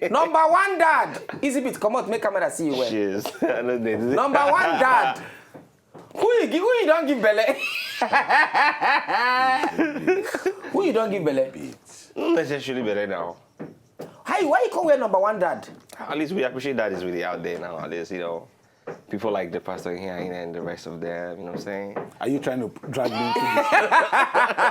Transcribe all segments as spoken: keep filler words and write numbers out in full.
Number one dad. Easy bit, come out, make camera see you well. Cheers. I know they do. Number one dad. Who you give? Who you don't give belle? Who you don't give belle? Not necessarily better now. How you, why you come wear number one dad? At least we appreciate that is really out there now. At least, you know, people like the pastor here and the rest of them, you know what I'm saying? Are you trying to drag me into this?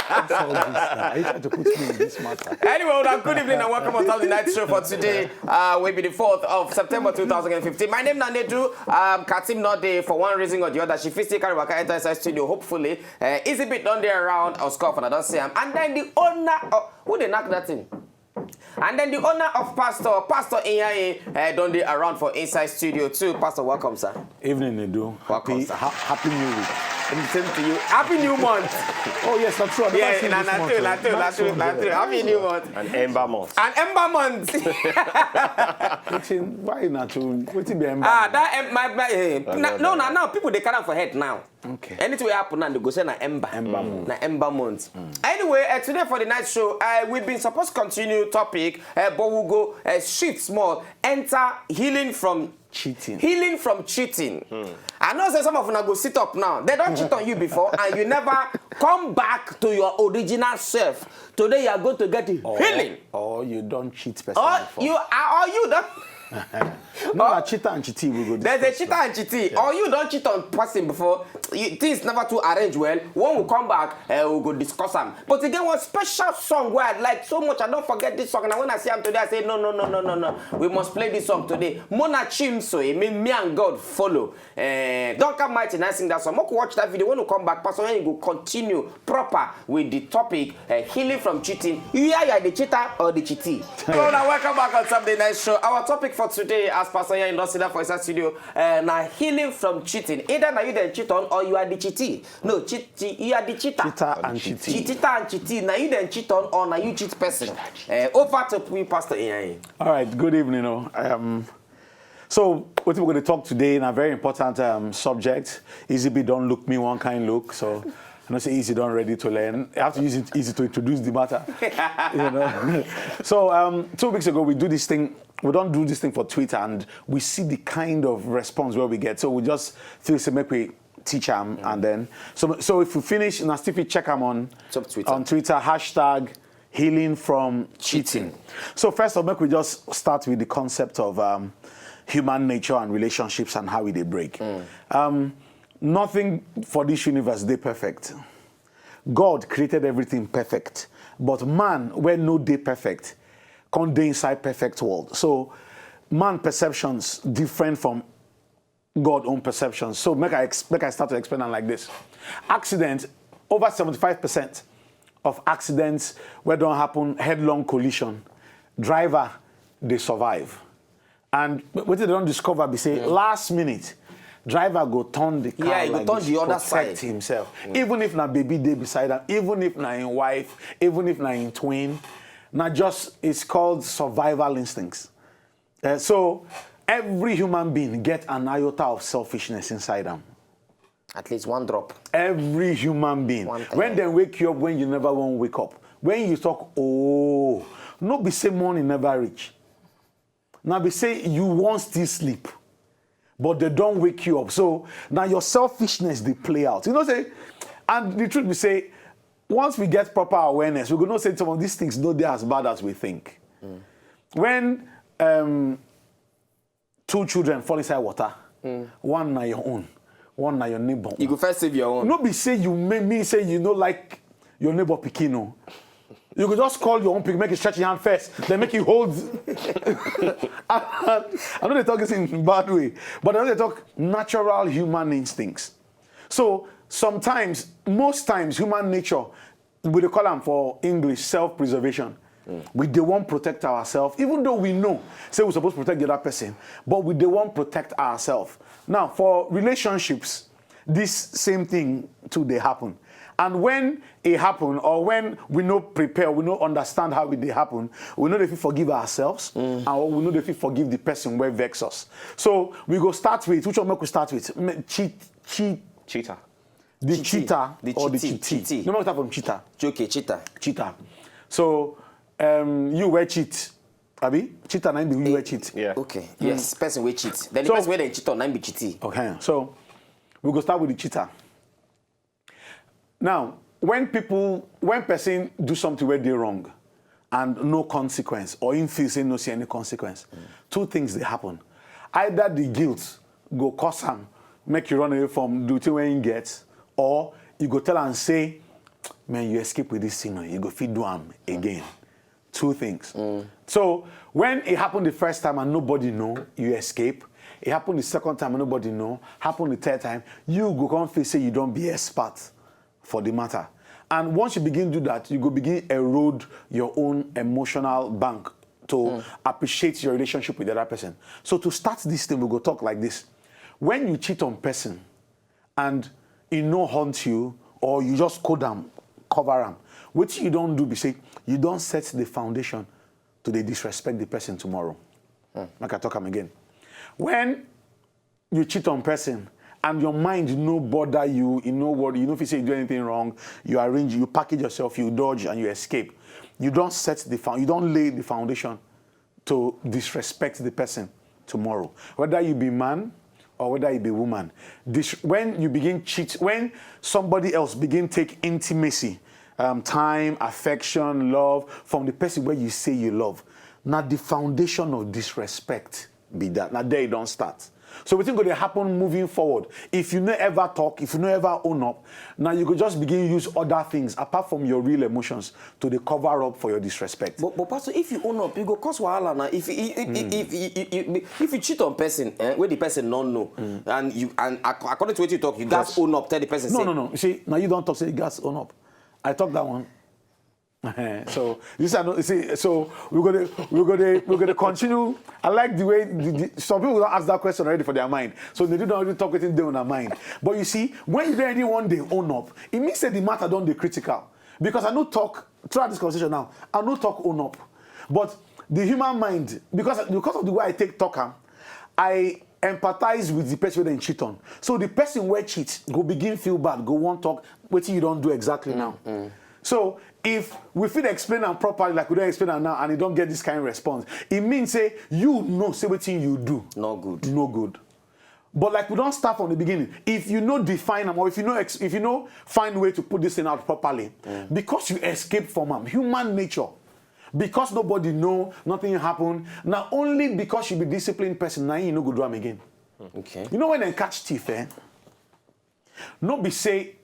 What's all this now? Are you trying to put me in this matter? Anyway, well, good evening and welcome on top of the night show for today. Uh, will be the fourth of September two thousand fifteen. My name is Nanedu. Um, Katim not there for one reason or the other. She physically work enter inside studio. Hopefully, uh, Easy Bit not there around or scoff and I don't see him. And then the owner of, who they knock that thing? And then the owner of Pastor, Pastor Iyaye, uh, don't they around for inside studio too. Pastor, welcome, sir. Evening, Edu. Welcome, Happy, sir. Happy New Week. And the same to you. Happy New Month. Oh yes, that's true. I've never Yeah, seen na this na month true, na yet. true, na Nice true, one, na yeah. true. Happy New Month. An ember month. An ember month. Wetin, why na true? Wetin be ember? Ah, that em- my, my eh, na, no, no, no. Now people they carry am for head now. Okay. Anything will happen now, they go say na ember. Ember month. Na ember month. Anyway, uh, today for the night show, uh, we've been supposed to continue topic, uh, but we'll go uh, shift small, enter healing from Cheating. Healing from cheating. I know say some of una go sit up now. They don't cheat on you before, and you never come back to your original self. Today you are going to get healing. Or you don't cheat person Or before. you are, or you don't. No, na cheater and cheatee we go There's a discuss cheater and cheatee. Or you don't cheat on person before. You, things never too arrange well. When we come back, uh, we go discuss them. But again, one special song where I like so much, I don't forget this song. And when I see him today, I say no, no, no, no, no, no. We must play this song today. Mona Chimso, I mean, me and God follow. Uh, don't come mighty and sing that song. Make we watch that video. When we come back, Pastor, you go continue proper with the topic uh, healing from cheating. You are, you are the cheater or the cheatee. Well, now welcome back on Saturday Night Show. Our topic for today, as Pastor Yan don't sit down for inside studio, uh, now healing from cheating. Either now you then cheat on or you are the cheatee. No, cheat, cheat- you are the cheater. Cheater and cheatee. Cheater and cheatee. Now you then cheat on or now you cheat person. Uh, over to you, Pastor Iyaye. All right, good evening. Oh. Um, so, what we're going to talk today in a very important um, subject. Easy B don't look me one kind look. So, I know say Easy don't ready to learn. I have to use it Easy to introduce the matter. You know. So, um, two weeks ago, we do this thing. We don't do this thing for Twitter, and we see the kind of response where we get. So we just feel say make we teach them, and then so so if we finish, now Stevie check them on Top Twitter. on Twitter hashtag healing from cheating. So first of all, make we just start with the concept of um, human nature and relationships and how we they break. Um, nothing for this universe they perfect. God created everything perfect, but man where no day perfect, can't dey inside perfect world. So man perceptions different from God own perceptions. So make I ex- make I start to explain them like this. Accident, over seventy-five percent of accidents where don't happen headlong collision, driver they survive. And what they don't discover be say last minute driver go turn the car Yeah, he go like turn this, the other protect side. Himself. Even if na baby dey beside him, even if na him wife, even if na him twin, na just it's called survival instincts. Uh, so every human being get an iota of selfishness inside them. At least one drop. Every human being. One thing. When they wake you up, when you never want wake up, when you talk, oh, no be say morning never reach. Now be say you want still sleep, but they don't wake you up. So now your selfishness they play out. You know say, and the truth we say, once we get proper awareness, we gonna say some of these things no they as bad as we think. When um, two children fall inside water, one na your own, one na your neighbor. You go first save your own. No be say you may me say you no like your neighbor pikin o. You go just call your own pikin, make it stretch your hand first, then make it hold. I know they talk this in bad way, but I know they talk natural human instincts. So sometimes, most times, human nature, we dey call am for English self-preservation. We dey wan protect ourselves, even though we know say we suppose protect the other person, but we dey wan protect ourselves. Now, for relationships, this same thing too dey happen. And when it happen, or when we no prepare, we no understand how it dey happen, we no dey fit forgive ourselves, and we no dey fit forgive the person wey vex us. So we go start with, which one make we start with? Me- Cheat, cheat, Cheater. the Cheating. cheater The or the cheating, cheatee. cheating. No, make we start from cheater. Okay, cheater. Cheater. So um, you were cheat. Abi, cheater na im be you wey cheat. Yeah. Okay. Yes. Person wey cheat. Then the So- person wey dem cheat on na im be cheatee. Okay, so we go start with the cheater. Now, when people, when person do something wey dey wrong and no consequence, or im feel say no see any consequence, two things dey happen. Either the guilt go cause am make you run away from the thing wey im get, or you go tell am say, man, you escape with this thing, you go fit do am again. Two things. So when it happened the first time and nobody know, you escape. It happened the second time and nobody know. Happened the third time, you go come feel say you don be expert for the matter. And once you begin do that, you go begin erode your own emotional bank to appreciate your relationship with the other person. So to start this thing, we go talk like this. When you cheat on person, and e no haunt you, or you just code am, cover am, wetin you don do be say you don set the foundation to dey disrespect the person tomorrow. Make I talk am again. When you cheat on person and your mind no bother you, you no worry, you no feel say you do anything wrong, you arrange, you package yourself, you dodge and you escape. You don set the found, you don lay the foundation to disrespect the person tomorrow. Whether you be man or whether you be woman, dis- when you begin cheat, when somebody else begin take intimacy, um, time, affection, love from the person wey you say you love, na the foundation of disrespect be that. Na there e don start. So wetin go dey happen moving forward? If you no ever talk, if you no ever own up, now you go just begin use other things apart from your real emotions to dey cover up for your disrespect. But, but pastor, if you own up, you go cause wahala now. If if if, if, if, if, if you cheat on person, eh, where the person don't know, and you and ac- according to what you talk, you guys Yes. Own up, tell the person. No, Say, no, no. You see, now you don't talk say you guys own up. I talk that one. So this I know. You see, so we go to we go to we go to continue. I like the way the, the, some people don't ask that question already for their mind. So they don't already talk within their own mind. But you see, when you don't really one day own up, it means that the matter don't be critical. Because I no talk throughout this conversation now. I no talk own up, but the human mind, because because of the way I take talk am, I empathize with the person wey dem cheat on. So the person wey cheat go begin feel bad, go wan talk wetin you don do exactly now. So if we fit explain am properly, like we don explain am now, and you don get this kind of response, e mean say you know say wetin you do No good. No good. But like we don start from the beginning, if you no define am, or if you no ex- if you no find way to put this thing out properly, because you escape from am, human nature, because nobody know, nothing happen. Na only because you be disciplined person, na you no go do am again. Okay. You know when dem catch thief, eh? No be say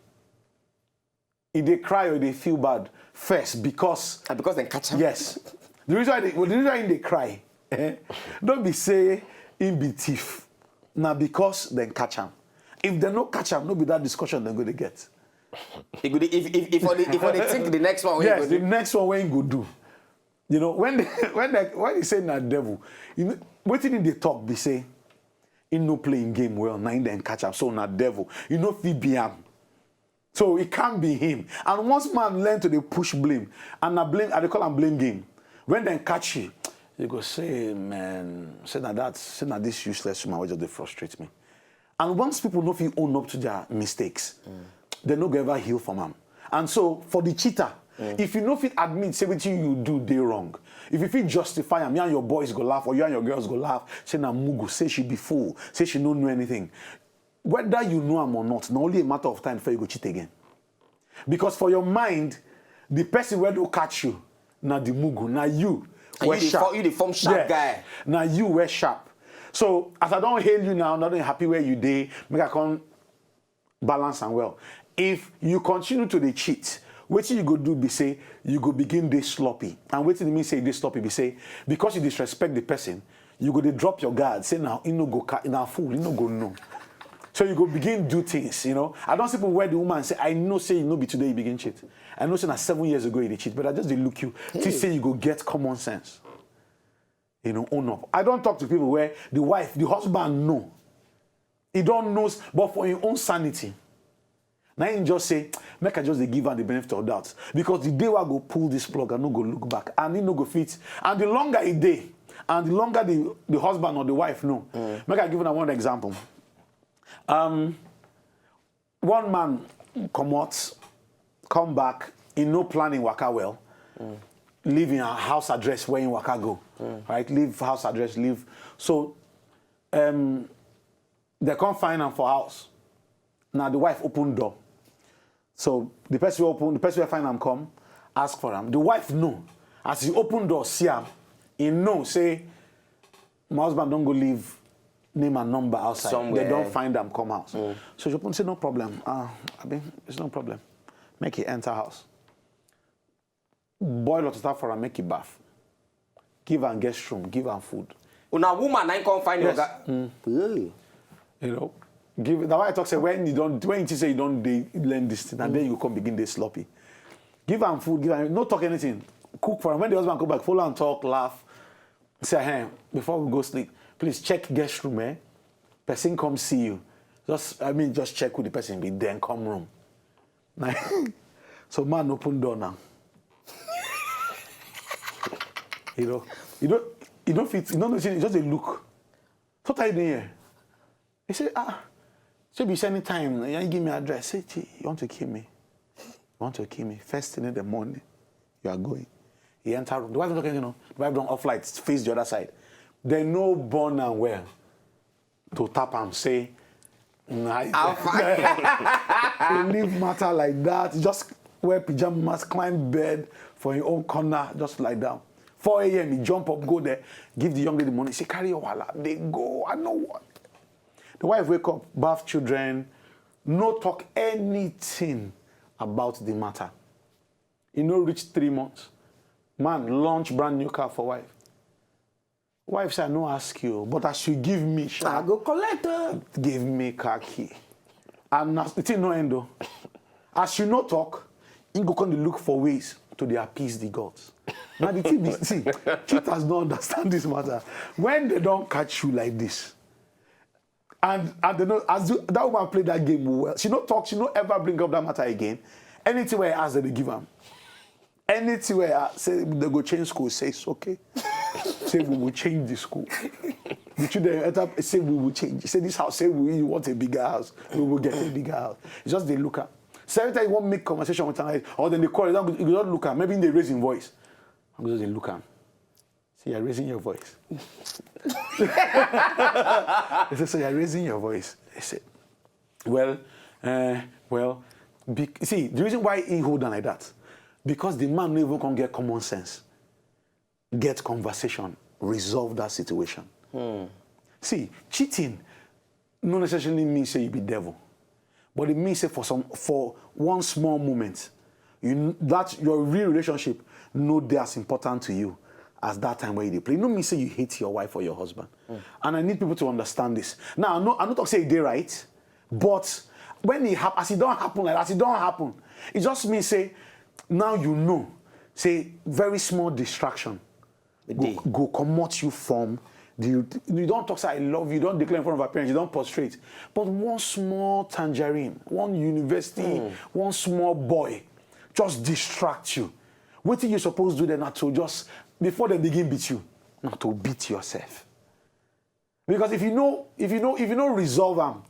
e dey cry or e dey feel bad first because And because they catch him. Yes. The reason why they, well, the reason why they cry, eh, no be say im be thief. Na because dem catch am. If dem no catch am, no be that discussion dem go dey get. It could, if if if for the if for the think the next one. Wey Yes, you the go do. Next one wey you go do. You know, when they, when they, when you say na devil, you know, wetin im dey talk be say im no play im game well, na im dem catch am, so na devil. You no fit be am. So it can't be him. And once man learn to dey push blame, and na blame, I dey call am blame game. When dem catch you, you go say, man, say na that, say na this useless woman wey just dey frustrate me. And once people no fit own up to their mistakes, dem no go ever heal from am. And so for the cheater, if you no fit admit say wetin you do dey wrong, if you fit justify am, you and your boys go laugh or you and your girls go laugh, say na mugu, say she be fool, say she no know anything. Whether you know am or not, na only a matter of time before you go cheat again. Because for your mind, the person wey don catch you na the mugu, na you And wey you dey sharp. Form, you dey form sharp Yes. Guy. Na you wey sharp. So as I don hail you now, I don happy where you dey, make I come balance am well. If you continue to dey cheat, wetin you go do be say you go begin dey sloppy. And wetin e mean say you dey sloppy be say because you disrespect the person, you go dey drop your guard, say na e no go ca- na fool, e no go know. So you go begin do things, you know. I don see people where the woman say, I know say you no be today you begin cheat. I know say na seven years ago you dey cheat, but I just dey look you. Think say you go get common sense. You know, own up. I don talk to people where the wife, the husband know. He don know, but for him own sanity. Na him just say, make I just dey give am the benefit of doubt. Because the day wey I go pull this plug, I no go look back. And he no go fit. And the longer e dey, and the longer the, the husband or the wife know. Make I give una one example. Um, one man comot, come back, he no plan him waka well, leave him house address where him waka go. right? Leave house address, leave. So um, they come find am for house. Now the wife open door. So the person wey open, the person wey find am come, ask for am. The wife know. As he open door, see am, he know say my husband don go leave name and number outside. Somewhere. They don find am come house. So she open say no problem. Ah, abi it's no problem. Make he enter house. Boil hot water for am, make he baff. Give am guest room, give am food. Una woman na him come find your Yes. guy. You know, give. That's why I talk say when you don't, when you say you don't dey learn this thing, and then you come begin dey sloppy. Give am food, give am, no talk anything. Cook for am. When the husband come back, follow am talk, laugh. Say, hey, before we go sleep, please check guest room, eh? Person come see you. Just, I mean, just check who the person be, then come room. So man open door now. You know, you don't, you don't fit, you don't know, you just a look. What are you doing here? He said, ah, so be sending time. You give me address. Say, "Chi, you want to kill me? You want to kill me? First thing in the morning, you are going." He enter room. The wife don't talk anything, no. The wife don't off light, face the other side. They know born and well to tap am say, "Nah, you leave matter like that." Just wear pajamas, climb bed for your own corner, just lie down. four a.m. he jump up, go there, give the young lady money, say, "Carry your wallet, they go, I know what." The wife wake up, bath children, no talk anything about the matter. E no reach three months, man launch brand new car for wife. Wife say, "I no ask you, but as you give me, sha, I go collect am. Give me car key." And as the thing no end o. As you no talk, he go come dey look for ways to dey appease the gods. Now the thing be, see, cheaters don't understand this matter. When they don't catch you like this, and and they know as you, that woman play that game well, she no talk, she no ever bring up that matter again. Anything where I ask, they give am. Anything where I say they go change school, say it's okay. Say we will change the school. The children enter, say we will change. Say this house, say we want a bigger house. We will get a bigger house. It's just they look at. So every time you want make conversation with somebody, or then they call, you don't, you don't look at. Maybe they raise in voice. I'm just they look at. See, you're raising your voice. They say, "So you're raising your voice." They say, "Well, uh, well, be, see, the reason why he hold on like that, because the man no even can get common sense, get conversation, resolve that situation." See, cheating no necessarily mean say you be devil, but it means say for some, for one small moment, you kn- that your real relationship no dey as important to you as that time when you dey play. E no mean say you hate your wife or your husband. And I need people to understand this. Now, I no, I no talk say e dey right, but when it happen, as it don't happen like that, it don't happen. It just means say now you know say very small distraction go, go comot you from the, you don't talk say, "I love you," you don't declare in front of our parents, you don't prostrate. But one small tangerine, one university, one small boy, just distract you. Wetin you suppose do then na to just, before they begin beat you, na to beat yourself. Because if you know, if you know, if you know resolve am,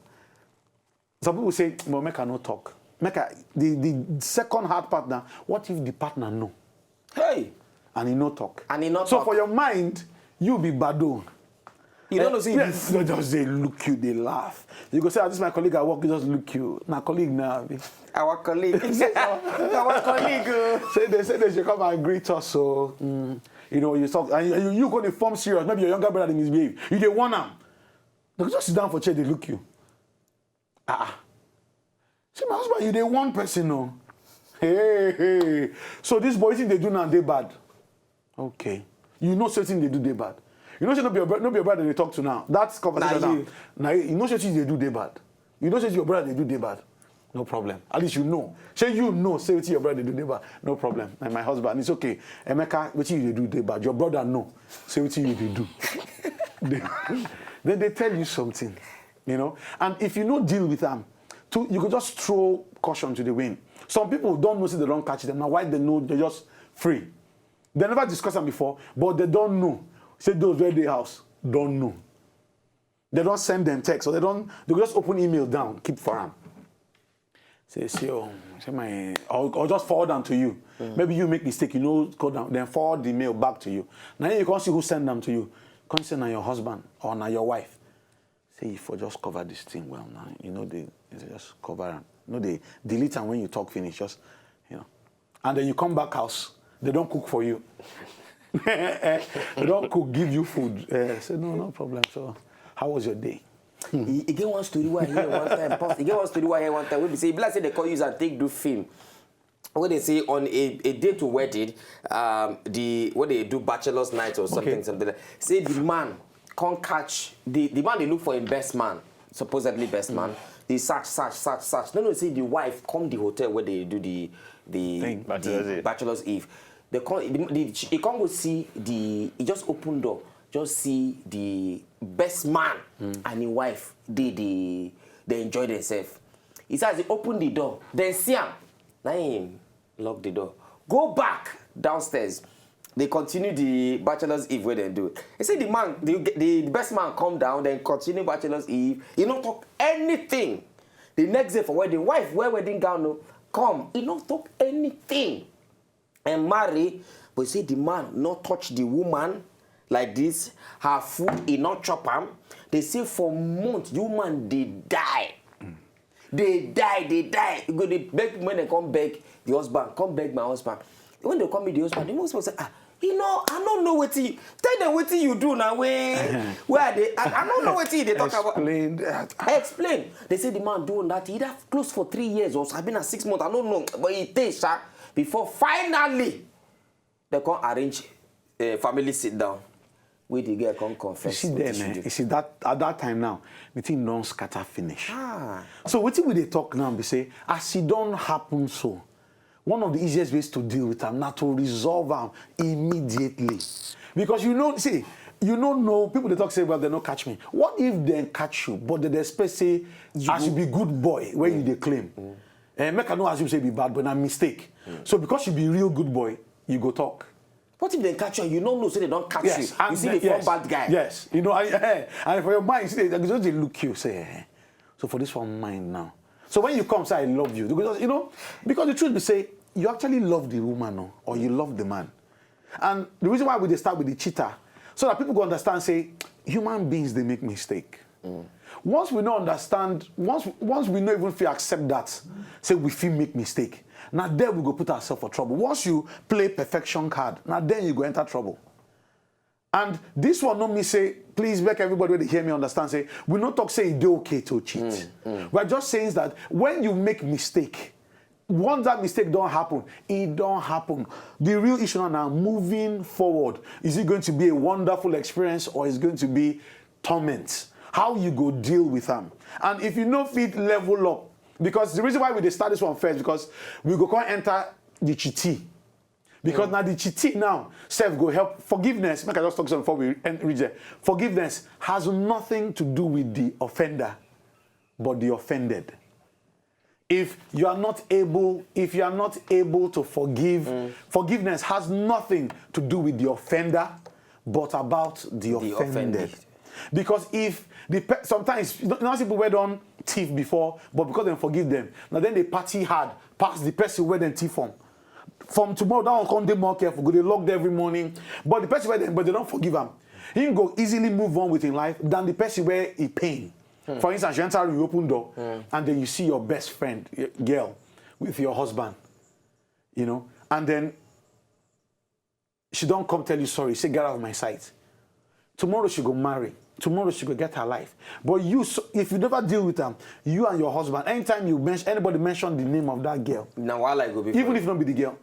some people say, "Well, make I no talk." Make I, the, the second hard part now, what if the partner know? Hey! And he no talk. And he no So talk. For your mind, you be bado. You don't know say Yes, no, just they look you, they laugh. You go say, "Ah, this is my colleague at work," he just look you. My colleague now. Our colleague. Our colleague. Oh. Say they say they should come and greet us. So, mm, you know, you talk, and you, you, you go to form serious. Maybe your younger brother dey misbehave. You dey warn am. They just sit down for chair, they look you. Ah, ah. See, my husband, you dey one person, no. Hey, hey. So this boy, thing they do now, they bad. Okay. You know something they do, they bad. You know, say no be your, bro- no be your brother they talk to now. That's conversation Na now. you. Now, you know something they do, they bad. You know something your brother they do, they bad. No problem. At least you know. Say you know, say wetin your brother they do, they bad. No problem. And my husband, it's okay. Emeka, wetin you dey do, they bad. Your brother know. Say wetin you dey do. They- then they tell you something, you know. And if you no deal with them, too, you could just throw caution to the wind. Some people don't know, say they don't catch them. Now, why they know, they're just free. They never discuss them before, but they don't know. Say those where they house don't know. They don't send them text, or they don't. They go just open email down, keep for am. Say, see, oh, say my, or, or just forward them to you. Maybe you make mistake, you know, go down, then forward the mail back to you. Now you can't see who send them to you. Can't say na your husband or na your wife. Say, if you just cover this thing well now, you know, they, they just cover them. You know, they delete them when you talk finish, just, you know. And then you come back house, they don't cook for you. They don't cook, give you food. Uh, say, no, no problem. So, how was your day? E e get one story wey I hear one time. Pause. E get one story wey I hear one time wey be say e be like say dem come use am take do film. Wey dey say on a a day to wedding, um, the wey dey do bachelor's night or something Okay. something like say the man come catch the the man dey look for him best man, supposedly best man. Dey search search search search. No no say the wife come the hotel where they do the the Thing. Bachelor's the Eve. Bachelor's Eve. They come the, the, he come go see the he just open door, just see the best man and his wife dey dey dey enjoy themselves. He say as he open the door, dem see am, na him lock the door, go back downstairs. They continue the bachelor's eve wey dem do. He say the man the, the best man come down, then continue bachelor's eve. He no talk anything. The next day for wedding, wife wear wedding gown o, come, he no talk anything. And marry, but say the man no touch the woman like this, her food he no chop am. They say for months the woman dey die, dey die, dey die. E go dey beg people make dem come beg the husband, come beg my husband. When they come meet the husband, the husband say, ah, you know, I no know wetin you tell them wetin you do na wey wey I dey I, I no know wetin you dey talk about. Explain that. I explain. They say the man do that. He that close for three years or sabi na six months. I don't know, but he tey sha before finally they come arrange uh, family sit down. Wey the girl come You confess. see wetin then, she eh, do. You see that at that time now, the thing don't scatter finish. Ah, So wetin we dey talk now be say, as e don happen so, one of the easiest ways to deal with am na to resolve am immediately. Because you know, see, you no know, people dey talk say, well, they no catch me. What if they catch you, but they dey expect say, as you be good boy, where you dey claim, eh, make I no assume say you be bad boy, na mistake. So because you be real good boy, you go talk. What if they catch you and you no know say they don catch you? You see the yes, form bad guy. Yes, you know, I, eh, and for your mind, you see, they just dey look you, say, eh, so for this one mind now. So when you come, say, I love you. Because, you know, because the truth be say, you actually love the woman, no, or you love the man. And the reason why we dey start with the cheater, so that people go understand, say, human beings, they make mistake. Once we no understand, once once we no even feel accept that, say we feel make mistake. Now there we go put ourselves for trouble. Once you play perfection card, now then you go enter trouble. And this one no me say, please make everybody wey dey hear me understand, say, we no talk say e dey okay to cheat. We're just saying that when you make mistake, once that mistake don't happen, it don't happen. The real issue now, now moving forward, is it going to be a wonderful experience or is it going to be torment? How you go deal with them? And if you no fit level up, because the reason why we dey start this one first, because we go come enter the chiti. Because now the chiti now, self go help. Forgiveness, make I just talk something before we end, reach there. Forgiveness has nothing to do with the offender, but the offended. If you are not able, if you are not able to forgive, forgiveness has nothing to do with the offender, but about the, offended. Offended. Because if the pe- sometimes you know, you know people wey don thief before, but because dem forgive them, now then they party hard pass the person wey dem thief from. From tomorrow, that one come dey more careful, go dey locked every morning. But the person wey dem, but they don't forgive am, he go easily move on with his life than the person where he pain. For instance, you enter, you open door, and then you see your best friend, y- girl, with your husband, you know, and then she don't come tell you sorry, say get out of my sight. Tomorrow she go marry. Tomorrow she go get her life. But you, so, if you never deal with them, you and your husband, anytime you mention anybody mention the name of that girl, na wahala e go be. Even if not be the girl,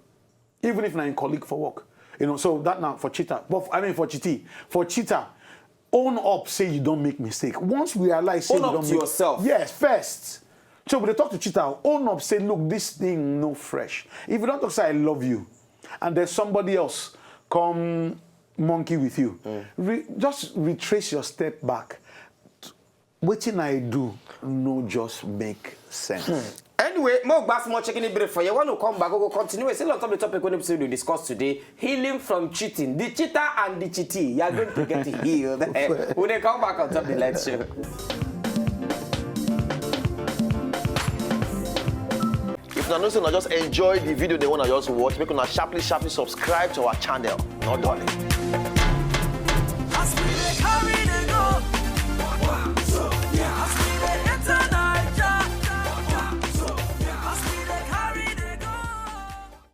even if not in colleague for work, you know. So that now for cheater, but I mean for chiti, for cheater, own up, say you don't make mistake. Once we realize, say Own you up don't to make, yourself. Yes, first. So we dey talk to cheater, own up, say, look, this thing no fresh. If you don't talk, say I love you, and there's somebody else come monkey with you, re- just retrace your step back. Wetin I do no just make sense. Anyway, more gbas more chicken break for you. When we come back, we go continue. We still on top of the topic when we discuss today, healing from cheating. The cheater and the cheatee, you are going to get healed. We dey come back on top of the light show. I know say una just enjoy the video dem wey una just watch. Make una sharply, sharply subscribe to our channel. No dulling.